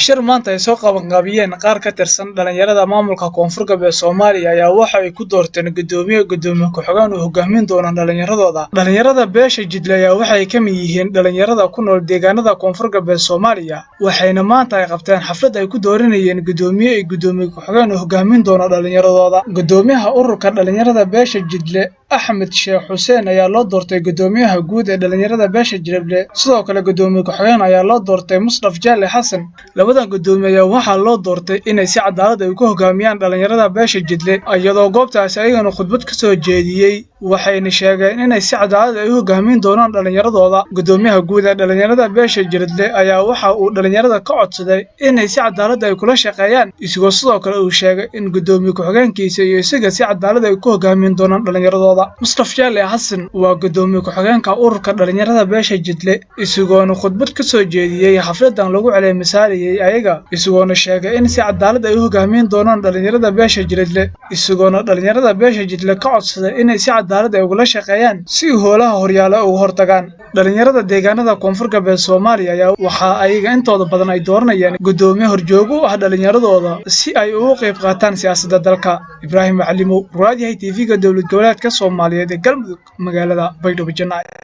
Shir maanta ay soo qabanqaabiyeen qaar ka tirsan dhalinyarada maamulka Koonfur Galbeed Soomaaliya ayaa waxa ay ku doorteen gudoomiye gudoomiye ku-xigeen uu hogaamin doono dhalinyaradooda. Dhalinyarada beesha Jidle ayaa waxay ka mid yihiin dhalinyarada ku nool deegaanada Koonfur Galbeed Soomaaliya, waxayna maanta ay qabteen xaflad ay ku dooranayeen gudoomiye iyo gudoomiye ku-xigeen uu hogaamin doono dhalinyaradooda. Gudoomiyaha ururka dhalinyarada beesha Jidle, Axmed Sheekh Xuseen, ayaa loo doortay gudoomiyaha guud ee dhalinyarada beesha Jidle. Sidoo kale gudoomiye ku-xigeen ayaa loo doortay Musdaf Jaale Xasan. Labadan gudoomiye ayaa waxaa loo doortay inay si cadaalad ah ku hogaamiyaan dhalinyarada beesha Jidle, iyadoo goobtaasi ayagana khudbad ka soo jeediyey, waxayna sheegeen inay si cadaalad ah u hogaamin doonaan dhalinyaradooda. Gudoomiyaha guud ee dhalinyarada beesha Jidle ayaa waxa uu dhalinyarada ka codsaday inay si cadaalad ah kula shaqeeyaan, isagoo sidoo kale uu sheegay in gudoomiye ku-xigeenkiisa iyo isaga si cadaalad ah ku hogaamin doonaan dhalinyaradooda. Musdaf Jaale Xasan waa gudoomiye ku-xigeenka ururka dhalinyarada beesha Jidle, isagoona khudbad ka soo jeediyey xafladan lagu caleemisaarayay ayaga, isagoona sheegay in si cadaalad ah u hogaamin doonaan dhalinyarada beesha Jidle, isagoona dhalinyarada beesha Jidle ka codsaday inay si cadaalad ah ugula shaqeeyaan si howlaha horyaala uga hortagaan. Dhalinyarada deegaanada Koonfur Galbeed Soomaaliya ayaa waxaa ayaga intooda badan ay dooranayaan gudoomiye horjoogo u ah dhalinyaradooda si ay uga qayb qaataan siyaasadda dalka. Ibraahim Macalimow, Raadiyaha TV-ga Dowlad Goboleedka Soomaaliyeed ee Galmudug, magaalada Baydhabo Janaayo.